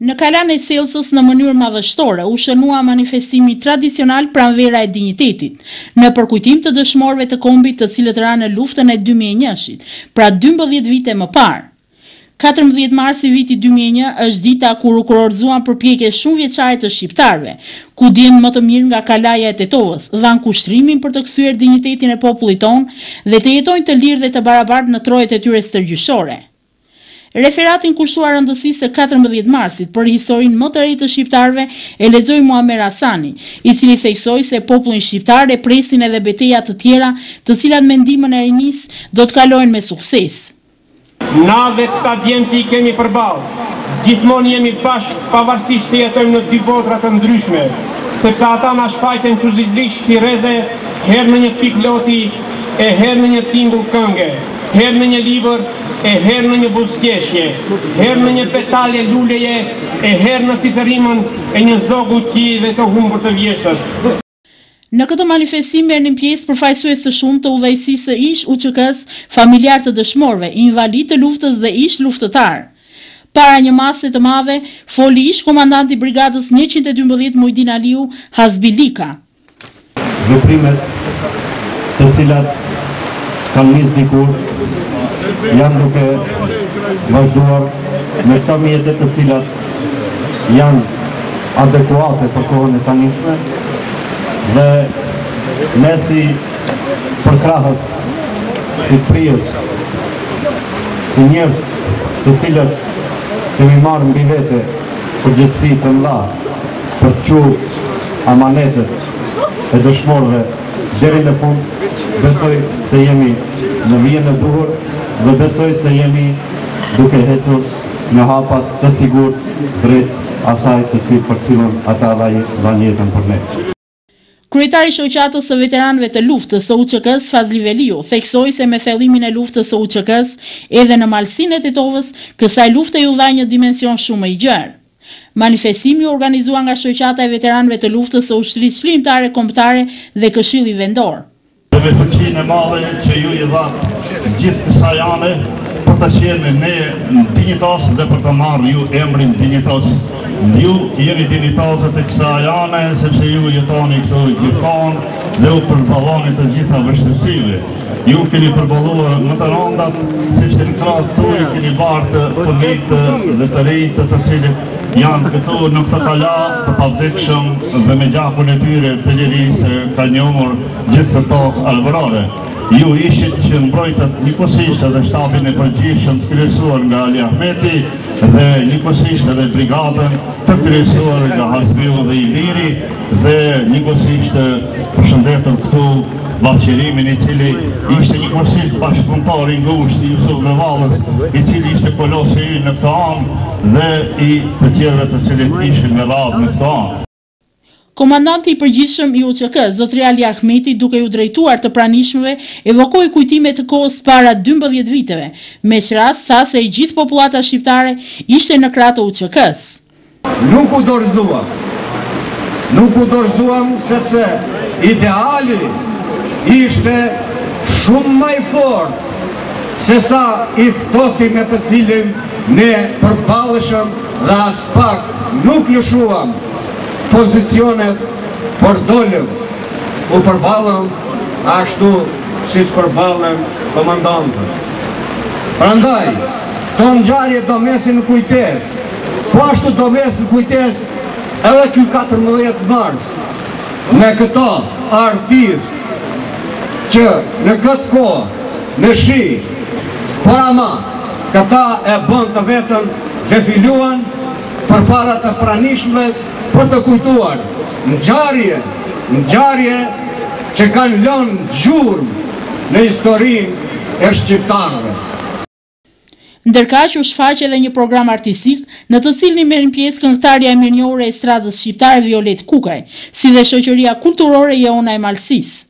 Në Kalanë e Sellcës në mënyrë madhështore u shënua manifestimi tradicional Pranvera e Dinjitetit, në përkujtim të dëshmorëve të kombit të cilët ranë në luftën e 2001-shit, pra 12 vite më parë. 14 marsi i vitit 2001 është dita kur u kurorëzuan përpjekje shumëvjeçare të shqiptarëve, ku djemtë më të mirë nga Kalaja e Tetovës dhanë kushtrimin për të kthyer dinjitetin e popullit tonë dhe të jetojnë të lirë dhe të barabartë në trojet e tyre stërgjyshore. Referatin kushtuar rëndësisë së 14 marsit për historinë më të re të shqiptarëve e lexoi Muamer Hasani, i cili theksoi se popullin shqiptar e presin edhe beteja të tjera të cilat me ndihmën e rinisë do të kalohen me sukses. Na dhe këta djemtë i kemi përballë, gjithmonë jemi bashkë pavarësisht se jetojmë në dy botra të ndryshme, sepse ata na shfaqen çuditërisht si rreze herë në një pikë loti e herë në një tingull kënge. Herë në një libër, e herë në një buzëqeshje, herë në një petale luleje, e herë në cicërimën e një zogu qiejve të humbur të vjeshtës. Në këtë manifestim merrnin pjesë përfaqësues të shumtë të udhëheqësisë së ish-UÇK-së, familjarë të dëshmorëve, invalidë të luftës dhe ish-luftëtarë. Para një mase të madhe, foli ish-komandanti i Brigadës 112 Mujdin Aliu, Hazbi Lika. Veprimet të cilat kanë nisë dikur janë duke vazhduar me këto mjete të cilat janë adekuate për kohën e tanishme dhe ne si përkrahës, si prijës, si njerëz të cilët kemi marrë mbi vete përgjegjësi të mëdha për të çu amanetet e dëshmorëve deri në fund, besoj se jemi në vijën e duhur dhe besoj se jemi duke ecur në hapat të sigurt drejt asaj të cilë për cilën ata dhanë jetën për ne. Kryetari i Shoqatës së Veteranëve të Luftës së UÇK-së, Fazli Veliu, theksoi se me thellimin e luftës së UÇK-së edhe në Malësinë e Tetovës, kësaj lufte iu dha një dimension shumë më i gjerë. Manifestimi u organizua nga Shoqata e Veteranëve të Luftës së Ushtrisë Çlirimtare Kombëtare dhe Këshilli Vendor. Dhe me fuqinë e madhe që ju i dhatë gjithë kësaj ane për të qenë ne dinjitos dhe për të marrë ju emrin dinjitos. Ju jeni dinjitozët e kësaj ane sepse ju jetoni këtu gjithmonë dhe u përballoni të gjitha vështirësive. Ju keni përballuar më të rëndat, sepse në krahët tuaj keni bartë fëmijët dhe të rinjtë të cilët janë këtu në këtë kala të pavdekshëm dhe me gjakun e tyre të lirisë ka njomur gjithë këtë tokë arbërore. Ju ishit që mbrojtët njëkohësisht edhe shtabin e përgjithshëm të kryesuar nga Ali Ahmeti dhe njëkohësisht edhe brigadën të kryesuar nga Hazbiu dhe Iliri dhe njëkohësisht përshëndetëm këtu Babë Qerimin i cili ishte njëkohësisht bashkëpunëtor i ngushtë i Jusuf Gërvallës, i cili ishte kolosi ynë në këtë anë dhe i të tjerëve të cilët ishin me radhë në këtë anë. Komandanti i përgjithshëm i UÇK, zotëri Ali Ahmeti, duke iu drejtuar të pranishmëve, evokoi kujtime të kohës para 12 viteve, me ç'rast tha se e gjithë popullata shqiptare ishte në krah të UÇK-së. Nuk u dorëzuam. Nuk u dorëzuam sepse ideali ishte shumë më i fortë se sa i ftohti me të cilin ne përballeshëm dhe aspak nuk lëshuam pozicionet, por dolëm, u përballëm ashtu siç përballen komandantët. Prandaj, këto ngjarje do mesin në kujtesë, Po ashtu do mesë në kujtesë edhe ky 14 mars me këto artistë që në këtë kohë me shi, por ama këta e bënë të vetën defiluan përpara të pranishmëve për të kujtuar ngjarje, ngjarje që kanë lënë gjurmë në historinë e shqiptarëve. Ndërkaq u shfaq edhe një program artistik, në të cilin merrin pjesë këngëtarja e mirënjohur e estradës shqiptare Violetë Kukaj, si dhe shoqëria kulturore Jehona e Malësisë.